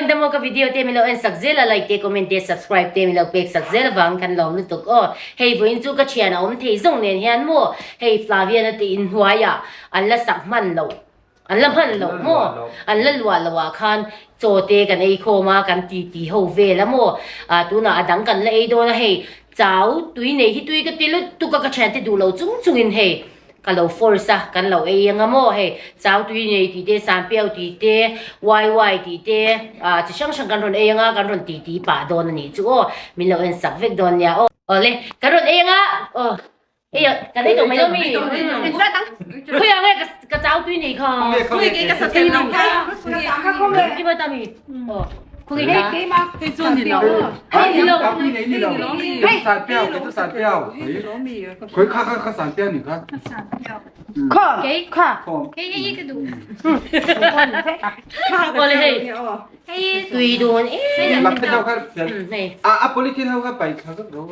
in damo ka video te min lo en sak zel a like te comment te subscribe te min lo pek sak zel avang kan lawm lutuk aw. Hei vawiin chu ka thian a awm thei zawng nen hian maw hei Flavian a tih inhnuaiah an la sak hman loh an la hman loh maw an la luah loh ah khan chaw te kan ei khawm a kan ti ti ho vel a maw ah tunah a dang kan la ei dawn a hei chau tui nei hi tui ka ti lutuk a ka thian te duh lo chung chung in hei ka lo force a kan lo ei anga maw hei chau tui nei tih te sanpiau tih te wai wai tih te ah chi hrang hrang kan rawn ei anga kan rawn ti ti pah dawn a nih chu aw min lo en sak vek dawn nia aw awle kan rawn ei anga aw. Ei kan ei tawh mai lo mi. Khawi ang e ka chau tui nei kha. Khawi ke ka satel lo kha. Ki ba ta mi. Oh. Khawi ka. Hei chu ni lo. Hei ni lo. Chau tui nei ni lo. Hei san piao ke chu san piao. Khawi kha kha kha san piao ni kha. Kha. Kha. Hei hei ka duh. Ole hei. Tui dun em. Lak te kha. A a polythene ho kha pai kha ka ro.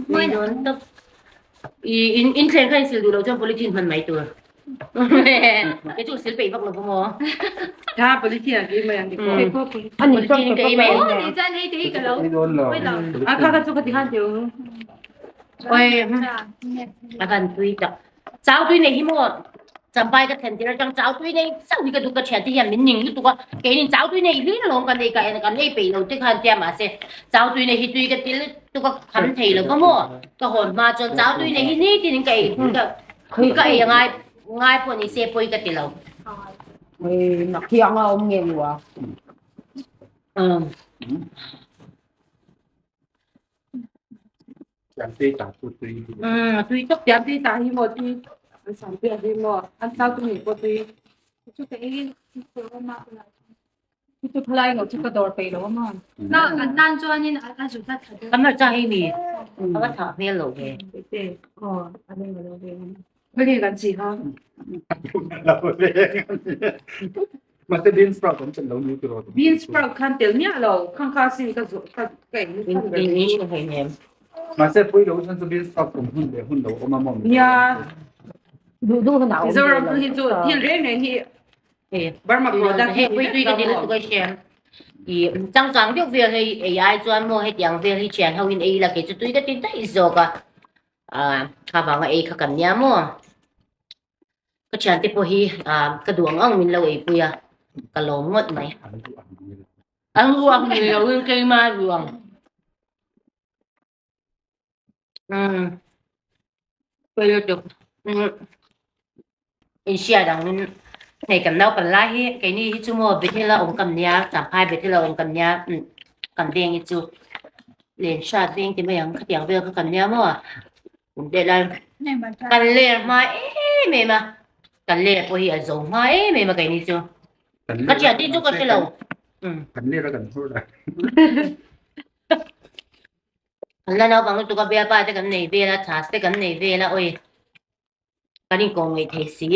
Tui dawn tawp. I in in thleng kha in sil duh loh chuan polythene hman mai tur. Kei chu sil peih vak lo maw. Tha polythene an ei mai ang dikawh. Polythene ka ei mai ang. Ni chuan hei te hi ka lo. A kha kha chu ka ti khan teu. Oi a kan tui tak. Chau tui nei hi maw Champai ka thlen tir atang chau tui nei chauh hi ka duh ka thian te hian min ning lutuk a keinin chau tui nei hlir alawm kan ei ka en kan ei peih lo te khan tia mahse chau tui nei hi tui ka ti lutuk a kham thei lo va maw ka hawn hma chuan chau tui nei hi nitin in ka ei ka ka ei angai ngai pawh ni se pawi ka ti lo. Thiang a awm nge lua. Tiamtei tah chu tui. Umm a tui tawp. Tiamtei tah hi maw tui an sam piah hi maw an chau tu ngei pawh tui. Chu ka ei Chu chu thalai lo chu ka dawr peih lo a maw. Na nan chuanin a zu hla tha deuh. Kan hmarcha hei mi a va thah hmel lo ve. Te aw a leng lo ve. Khawleng kan chi kha. Mahse bean sprout an chan lo ni tiraw. Bean sprout khan tel miah lo khang kha sin ka zawh ka ka ei na chhan ber. In hei nem. Mahse pui lo chan chu bean sprout kum hun leh hun lo awm a maw. Nia. Duh duh hun a awm. Mizoram hi chu thil reng reng hi Burma product hei pui tui ka ti lutuk a hriam. I changkang deuh vel hei ei ai chuan maw hetiang vel hi thian ho in ei ila kei chu tui ka ti daih zawk a. Ah kha vanga ei kha kan nia maw. Ka thiante pawh hi ah ka duh ang ang min lo eipui a, ka lawm ngawt mai. An ruang ni lo in keima ruang. Umm pawi lutuk umm in hriat ang in hei kan naupang lai hi keini hi chu maw Bethel a awm kam nia Champhai Bethel a awm kam nia umm kan veng hi chu len hrat veng ti mai ang khatiang vel kha kan nia maw. Kan ler hma em em a, kan ler pawh hi a zo hma em em a keini chu. Ka thian tih chu ka hre lo. Kan ler a kan hur a. Kan la naupang lutuk a bialpa te kan nei vel a, chhas te kan nei vel a, awi kan inkawm ngei thei si.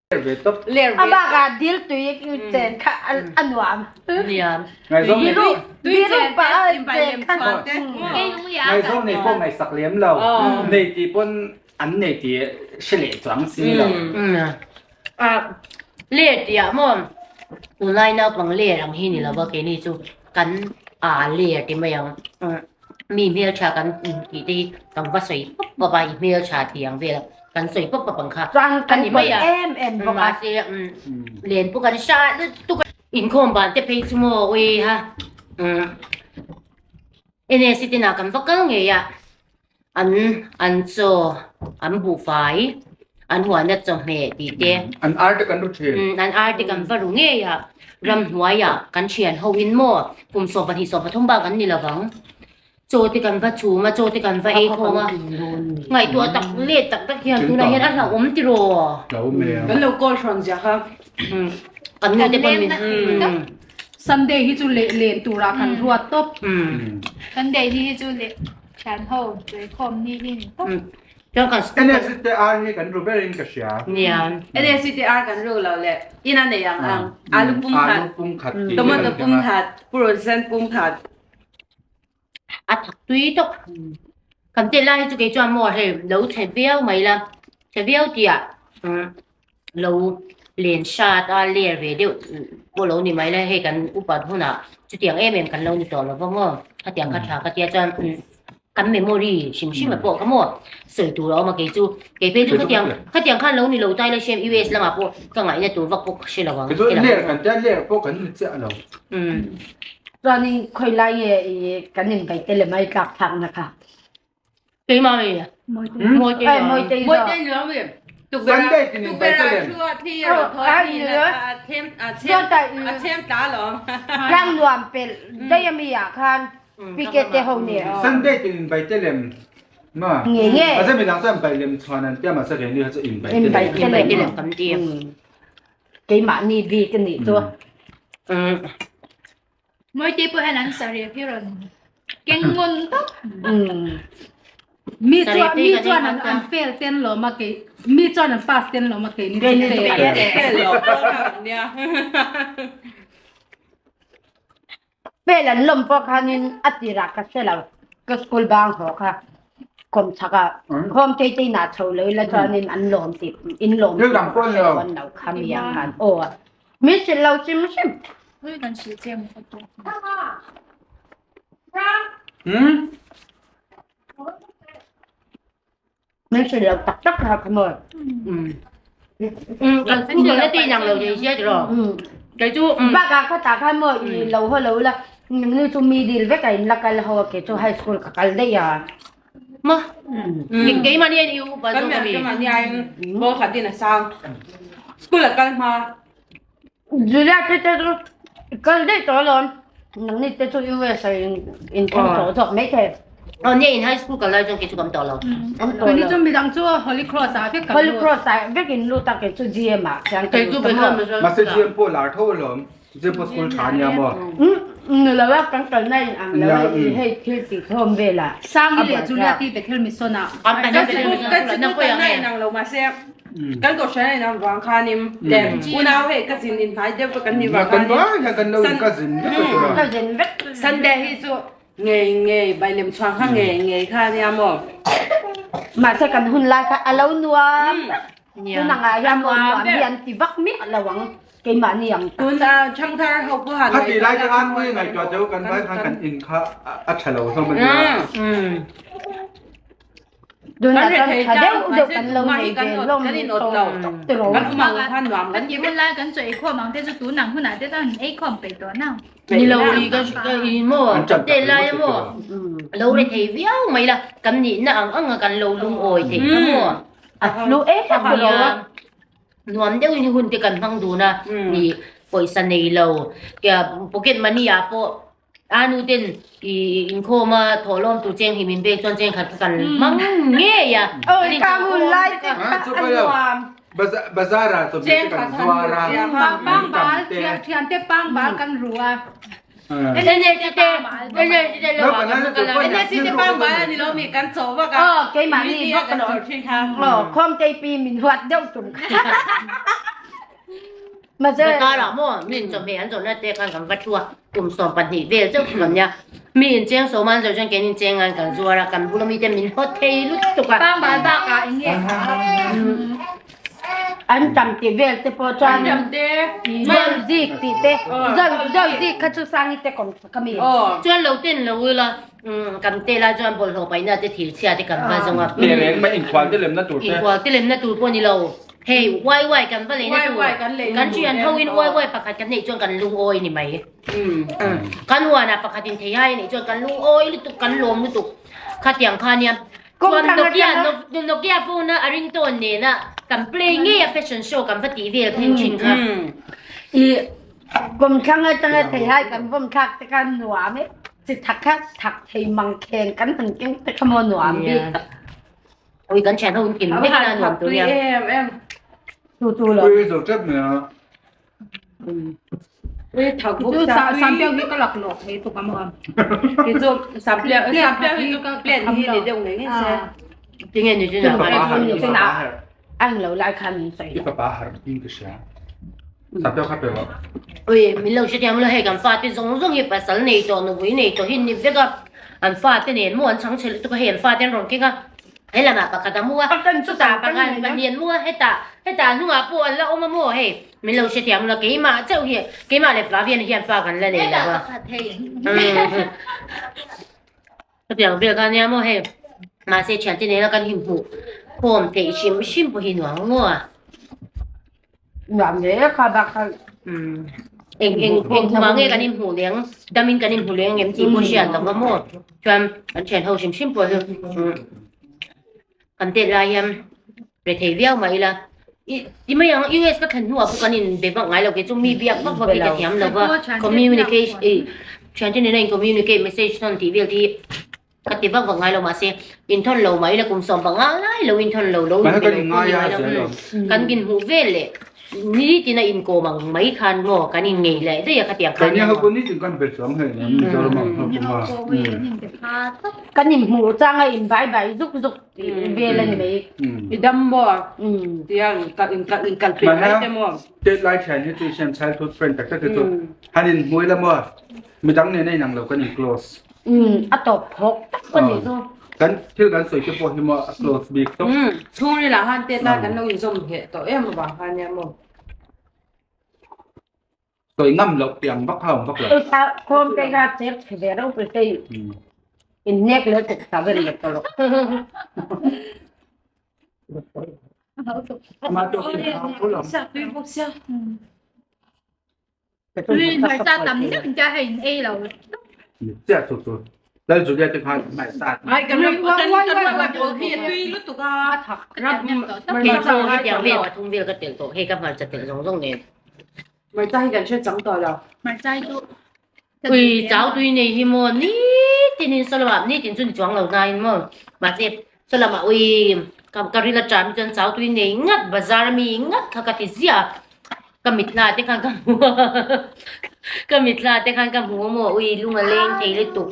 A bakah dil tui chen kha a nuam. Ngaihzawng nei pawh ngaihsak lem lo. Nei tih pawn an nei tih hre leh chuang si lo. Ler tih ah maw tunlai naupang ler ang hi ni lova keini chu kan a ler ti mai ang. Mi hmeltha kan tih te hi kan va sawi pawp pawp a, i hmeltha tih ang vel a kan sawi pawp pawp ang kha. Chuan kan pawih em em bawk a. Mahse len pawh kan hra lutuk a. Inkhawm ban te phei chu maw ui ha NSC te nah kan va kal ngei a, an an chaw an buhfai an huanna chawhmeh tih te. An ar te kan ru thin. An ar te kan va ru ngei a. Ramhnuaiah kan thian ho in maw kum 12 13 bak an ni lovang. Chaw te kan va chhum a, chaw te kan va ei khawm a. Ngaihtuah tak let tak tak hian tunah hian a hlauhawm tiraw? Kan lo call hrawn zia kha. Kan nu te pawn min. Sunday hi chu leh len turah kan ruat tawp. Sunday hi chu leh thian ho tuikhawm ni hi ni tawp. Chuan kan school NSCTR hi kan ru berin ka hria. Nia. NSCTR kan ru lo le in a nei ang ang. Alu pum khat. Alu pum khat tih Tomato pum khat, purun sen pum khat. A thak tui tawp. Kan tel lai hi chu kei chuan maw hei lo chhe viau mai la. Chhe viau tih ah lo. len hrat a ler ve deuh pawh lo ni mai la hei kan upat hunah chutiang em em kan lo ni tawh lo vang aw khatiang kha tha ka tia chuan kan memory hrim hrim a pawh kha maw sawi tur a awm a kei chu kei phei chu khatiang khatiang khan lo ni lo ta ila hriam US lamah pawh ka ngaihna tur vak pawh ka hre lo ang Kei chu ler kan tia ler pawh kan ni chiah lo. Chuanin khawi lai nge i kan inbeih te leh mai tlak thlakna kha. Keimah mi? Mawite. Ai mawite i Mawite luang mi. Sunday tin in bai te lem. A chem tla lo. Tlang nuam pel daih ami ah khan piket te ho nen. Sunday tin in bai te lem. Ma. Nge nge. A mi dang chuan bai lem chuan an tia mahse keini kha chu in bai te lem. In bai te lem kan ti. Keimahni bik a nih chu. Mawite pawh hian an sarep hi rawn keng ngun tawp. Mi chuan mi chuan an an fail ten lo ma kei mi chuan an pass ten lo ma kei ni chu fail. Fail lo pawh kha nia. Fail an lawm pawh khanin a tirah ka hre lo ka school bang haw kha kawmchhak ah home tei tei nah chho lo ila chuanin an lawm tih in lawm tih pawh hre dawn lo kha mi ah khan aw min hrilh lo hrim hrim. Min hrilh lo tak tak kha kha maw. Kan school na te nang lo thei sia tiraw. Kei chu Bakah kha tah khan maw i lo haw lo la ni chu mi dil vek a in la kal ho a ke chu high school ka kal daih a. Ma keimahni an i upa zawk a mi. Keimahni aiin ball khat in a sang. School a kal hma. Julia te te chu kal daih tawh alawm. Nangni te chu US ah in in thleng tawh zawk mai thei. Aw nia in high school kal lai chuan kei chu ka awm tawh lo. Awm tawh Kei lo. chu midang chu Holy Cross ah vek kan Holy lut. Cross ah vek in lut a kei chu GM ah khian ka Kei chu lut a Bethlehem maw. Resort Mahse ah. GM pawh lar tho alawm. GM pawh school tha ania maw. Ni lo a kan kalna in ang lo Nia a i umm. hei thil tih khawm velah Sangi a leh buai Julia thlak. ti Bethel Mission ah. Kan Kan Bethel sikul Mission kan school ah nang sikul khawi ang kalna nge? in ang lo mahse kan kohhran a in ang vang khanin le unau hei cousin in hnai deuh vek kan nih vang Kan khanin vai hian kan lo in cousin vek a tura. Cousin vek. Sunday hi chu ngei ngei bai lem chhuang kha ngei ngei kha ania maw. Mahse kan hun lai kha a lo nuam. Nia. Tunang ah hian maw A nuam nuam ber. hi an ti vak miah lo ang. Keimahni ang tak. Tun a thangthar ho pawh han Khati lai te khan mi ngaihtuah deuh kan vai khan kan in kha a tha lo hlawm a nia. Tunah chuan tha deuh deuh kan lo nei ve hlawm tawh tiraw. Kan awm ang khan nuam Kan ti hun lai kan chaw ei khawm ang te chu tun ang hunah te chuan an ei khawm peih tawh nang. Ni lo i ka i maw kan tel lai a maw lo re thei viau mai la kan nihna ang ang a kan lo lungawi thei kha maw. A flu em em tiraw a. Nuam deuhin hun te kan hmang dun a, ni pawisa nei lo, pocket money ah pawh a nu ten i inkhawm a thawhlawm tur cheng hi min pek chuan cheng khat kha kan hmang ngei a. Oi ka hun lai te kha a nuam. Bazar ah chawhmeh te kan zuar a. Pang bal, thian te pang bal kan ru a. Aw keimahni bawk ka lo aw khawmtei pi min huat deuh tum kha mahse Bazar ah maw min chawhmeh an zawrhna te khan kan va thu a kum 12 vel chauh chu kan nia mi in cheng sawm an zawrh chuan kein in cheng an kan zuar a kan bula mite min hawt thei lutuk a. Pangbal bakah eng nge kha? An tam tih vel te pawh chuan Zol zik tih te Zol zol zik kha chu Sangi te kawm ka mi. Chuan lo ten lo ila kan te lai chuan bawlhhlawh paihna te thir chhia te kan va zawng a. Te reng mai inkual te lemna tur te. Inkual te lemna tur pawh ni lo. Hei uai uai kan va leina tur. Kan thian ho in uai uai pakhat kan neih chuan kan lungawi ni mai. Kan huanah pakhat in thei hai a nih chuan kan lungawi lutuk kan lawm lutuk khatiang kha nia. Chuan Nokia Nokia phone a a ringtone nena kan play ngei a fashion show kan va tih vel khen thin kha. I kum thlang atanga thei hai kan vawm thlak te kha nuam e chi thak kha thak thei mang kheng kan han keng te kha maw nuam bik tak. Ui kan thian ho in kim vek na nuam tur nia. Tu tu lo. Ui zo tep mai a. Chu sampiau hi ka lak lawk thei tuk a maw. Chu sampiau sampiau hi chu plan hi ni deuh ngei ngei se. Tinge ni chu I fapa har i fapa har. Ang lo lai khan min sawi. I fapa har tin ka hria. Sampiau kha pe rawh. Ui min lo hrethiam lo hei kan fate zawng zawng hi pasal nei tawh nupui nei tawh hi ni vek a an fate nen maw an chhang chhe lutuk a hei an fate an rawn keng a. He lamah pakhat a mu a, chutah pakhat pahnih an mu a, hetah hetah hnungah pawh an la awm a maw hei min lo hrethiam la keimah chauh hi keimah leh Flavian hian fa kan la nei lo a. Chutiang vel kha nia maw hei mahse thiante nena kan inhmuh khawm theih hrim hrim pawh hi nuam maw a. Nuam hle kha bak kha. Eng eng eng kumah nge kan inhmuh leng damin kan inhmu leng em tih pawh hriat lo va maw chuan kan thian ho hrim hrim pawh chu kan tet lai hian pe thei viau mah ila i ti mai ang US ka thlen hnuah pawh kan inbe vak ngai lo kei chu mi biak vak vak hi ka thiam lo va communication ih thiante nena in communicate message thawn tih vel te hi ka ti vak vak ngai lo mahse inthawn lo mah ila kum 15 lai lo inthawn lo lo inbe lo pawh ni ngai lo kan inhmuh vel leh nitin a inkawm ang mai khan maw kan inngei leh daih a khatiang khan Kan inhmuh changa inbai bai zuk zuk vel a ni mai. I dam maw? Tiang in kal peh mai te maw? Tet lai thian hi chu siam childhood friend tak tak hi chu han inhmui la maw midang nen a inang lo kan in close. A tawp phawk tak a nih chu. Kan thil kan sawi te pawh hi maw a close bik tawp. Chhungril ah khan tet lai kan lo inzawm ngheh tawh em avang khan nia maw. Sawi ngam loh piang vak kha awm vak lo. Ei tha khawm te kha chek chhe ve reuh pe tei in hnek leh tuk ta vel leh tawh lo. Amah chu a thau tho lo. Tui hmarcha tam deuh in tia hei in ei lo. Chiah chu chu. Lal Julia te khan hmarcha. Ai kan ram kan kan ram pawl khi a tui lutuk a. Kei pawh hetiang vel pathum vel ka telh tawh hei ka hmarcha telh zawng zawng nen. Hmarcha hi kan hre chang tawh lo. Hmarcha hi chu Ui chau tui nei hi maw nitin in saw lamah nitin chu ni chuang lo nain maw mahse saw lamah ui ka ril aṭam hi chuan chau tui nei ngat bazar ami ngat kha ka ti ziah a. Ka mitla te khan ka hmu a ka mitla te khan ka hmu a maw ui lung a leng thei lutuk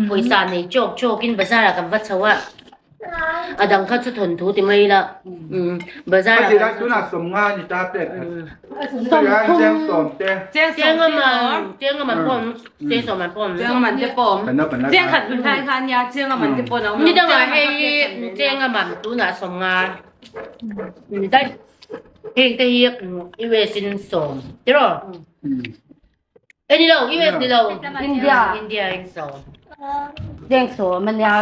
pawisa nei chawk chawk in bazar ah kan va chho a a dang kha chu thawnthu ti mai ila umm bazar ah kan tunah sawmnga ni ta pek khat sawm te cheng a man cheng a man pawh cheng sawm man pawh cheng a man te pawh cheng khat hun thai kha nia cheng a man te pawh ni dangah hei cheng a man tunah sawmnga ni daih. Heng te hi US in sawm tiraw? E ni lo, US ni lo. India. India in sawm. Cheng sawm a nia.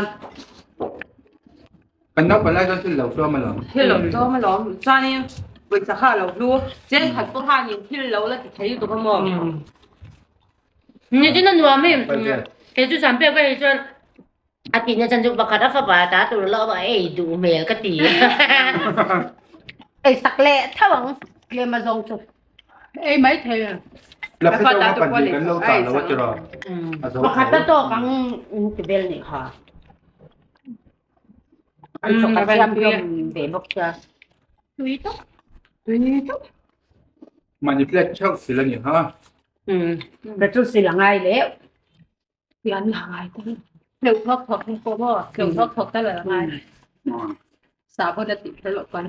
Kan naupang lai chuan thil lo tlawm alawm. Thil lo tlawm alawm. Chuanin pawisa kha a lo hlu. Cheng khat pawh khanin thil lo la ti thei lutuk a maw? Ni chu na nuam em. Kei chu sam pek ka hei chuan A tihna chan chu pakhat a fapa ta tur lo a ei duh hmel ka ti. Ei sak leh tho ang tlem a zawng chu. Ei mai thei a. Lapse deuh kha pahnih kan lo chah lo a tiraw. A zo Pakhat a tawk ang in ti vel nih kha. An chawk a siam hlawm ve bawk sia. Tui tawp. Tui tawp. Mahni plate theuh sil a ni ha. Ka chu sil a ngai leh. An la ngai ta. Hleuh thawk thawk hung pawh maw? Hleuh thawk thawk ta la ngai. Sabon a tih kher loh chuan.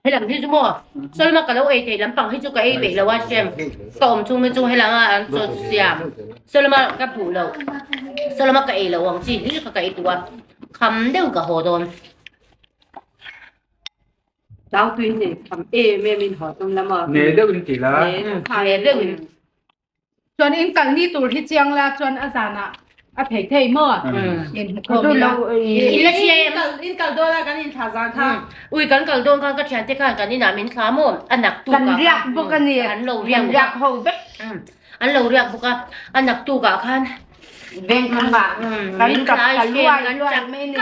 He lam hi chu maw Solma ka lo ei thei lampang hi chu ka ei peih lo a Shem ka awm chhung hi chu helanga an chaw siam Solma ka hmuh loh Solma ka ei loh ang chi hlir kha ka ei duh a kham deuh ka haw dawn. Chau tui nei kham em em in haw tum la maw? Ne deuh in ti la. Ne deuh in. Chuan in kal ni tur hi chiang la chuan a zanah a thei thei maw? In hmu khawm ila. In la hria em? In kal dawn a kan in thla zan kha. Ui kan kal dawn khan ka thiante khan kan inah min thla maw? A nak tuk ah Kan riak bawk a ni. An lo riak Kan riak ho vek. An lo riak bawk a. A nak tuk ah khan Veng khan ah kan tap ta luai luai mai ni.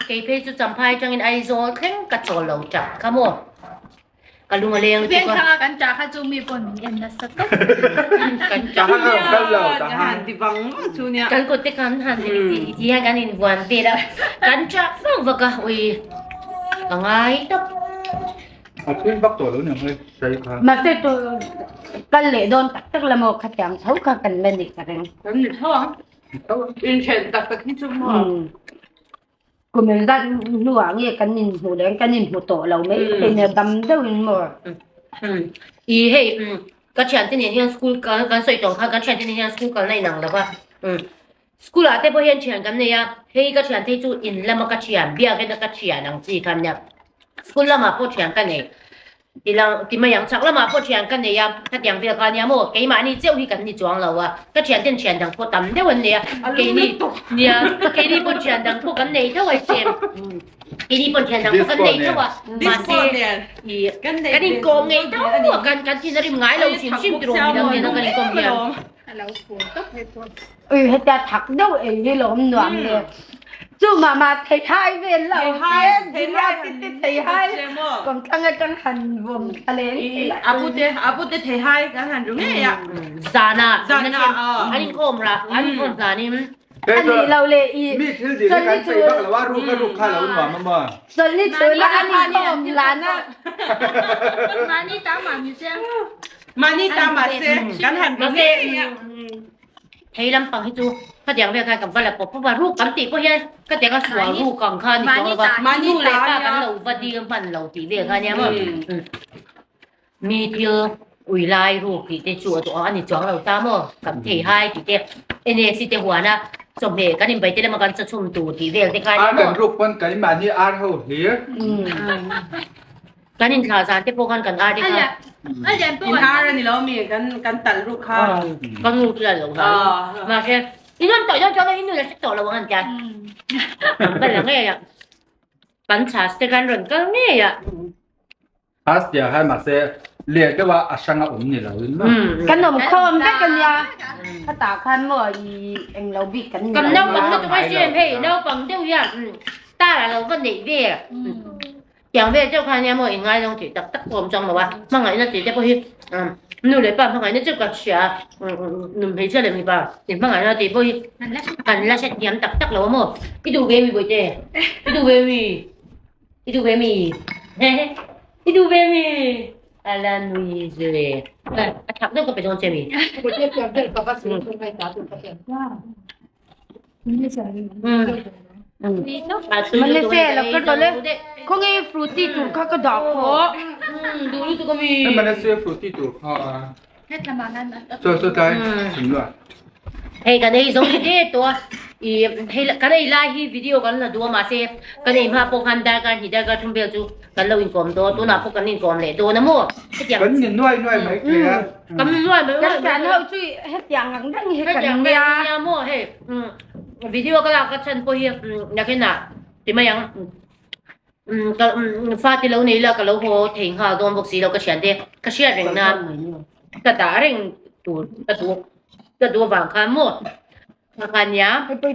Kei phei chu Champhai atangin Aizawl thleng ka chawl lo tap kha maw? Ka lung a leng tuk a. Veng thanga kan ṭah kha chu mi pawn min en nasa tawp. Kan ṭah. Tahan a rawn kal lo tahan. Ti vang vang chu nia. Kan kut te khan han ti hian kan invuan vel a. Kan ṭah vak vak a ui ka ngai tawp. A thui vak tawh lo ni ang e sai kha. Mahse tu kal leh dawn tak tak la maw khatiang tho kha kan la ni ka ring. Kan ni tho ang. Inthen tak tak hi chu maw. Kum engzat hnuah nge kan inhmuh leh kan inhmu tawh lo mai thei nia dam deuhin maw? I hei ka thiante nen hian school kal kan sawi tawh ang khan kan thiante nen hian school kalna inang lo va. School ah te pawh hian thian kan nei a, hei ka thian te hi chu in lama ka thian, biakina ka thian ang chi kha nia. School lamah pawh thian ka nei ti lang ti mai ang, chhak lamah pawh thian ka nei a, khatiang vel kha nia maw, keimahni cheuh hi kan ni chuang lo a, ka thian ten thian dang pawh tam deuh an nei a, keini nia keini pawh thian dang pawh kan nei tho a sem. Keini pawn thian dang pawh kan nei tho a, mahse ih kan inkawm ngei tho a, kan kan thin a rim ngai lo hrim hrim tiraw midang nena kan inkawm hian. Ui hetia thak deuh ei hi lawm nuam le. Chu mah mah theihai vel lo te ti ti theihai kawmthlang atang han vawm thla leng Apute apute theihai kan han ru ngei a. Zana zana an inkawm ra an inkawm zanin A nih lo le i Mi thil dil hi kan peih vak lo a, ruk a ruk kha lo nuam a maw? Chawlhni chhun a an inkhawm lan a. Mahni ta mah ni se. Mahni ta mah se kan han ru ngei a. Thei lampang hi chu khatiang vel khan kan va la pawp pawp a, ruk kan tih pawh hian khatiang a sual ruk ang kha a ni chuang lo va, nu leh pa kan lo va dil hman lo tih vel kha nia maw. Mi thil ui lai ruk tih te chu a duh a, a ni chuang lo ta maw? Kan thei hai tih te, NAC te huana chawhmeh kan inbai te lama kan chawchhum tur tih vel te kha a ni maw? Ar kan ruk pawn keimahni ar ho hlir. Kan inthlah zan te pawh khan kan ar te kha. In ar a ni lo mi kan kan talh ruk kha. Kan nu chu a lo hlau. Mahse, in rawn tawih dawn chuan in nu la hre tawh lo ang an tia. Kan va la ngei a. Kan chhas te khan rawn kal ngei a. Last year khan mahse leh deuh a a hrang a awm ni lo in maw. Kan awm khawm vek a nia. Khatah khan maw i englo bik kan ni Kan lo. naupang lutuk a hriat hei naupang deuh hian star a lo va neih ve. Tiang vel deuh khan nia maw in ngaizawng tih tak tak pawh awm chuang lo a. Hmangaihna tih te pawh hi nu leh pa hmangaihna chu ka hria a. Num hmeichhia leh mipa in hmangaihna tih pawh hi kan la hrethiam tak tak lo a maw. I duh ve mi bawihte? I duh ve mi? I duh ve mi? I duh ve mi? A la nui zui. A thak deuh ka pe dawn che mi? Khawnge fruity tur kha ka dah khawh. Duh lutuk a mi. Hei Malaysia fruity tur kha a. Chaw chaw tlai chhun luah. Hei kan ei zo ni te to a i hei kan ei lai hi video kan la duh a mahse kan ei hma pawh khan darkar hnih darkar thum vel chu kan lo inkawm dawn tunah pawh kan inkawm leh dawn a maw hetiang Kan ni nuai nuai mai thei a. Kan ni nuai mai Kan thian ho chu hetiang ang reng hi kan nia. Nia maw hei video ka lak ka chhan pawh hi nakinah ti mai ang. Ka fa te lo nei la ka lo haw thei nghal dawn bawk si lo ka thian te ka hriat reng na ka dah reng tur ka duh ka duh avang khan maw ka kha nia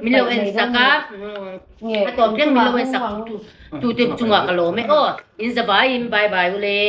min lo en sak a a tawp thleng min lo en sak tu te chungah ka lawm e aw in zavaiin bye bye ule.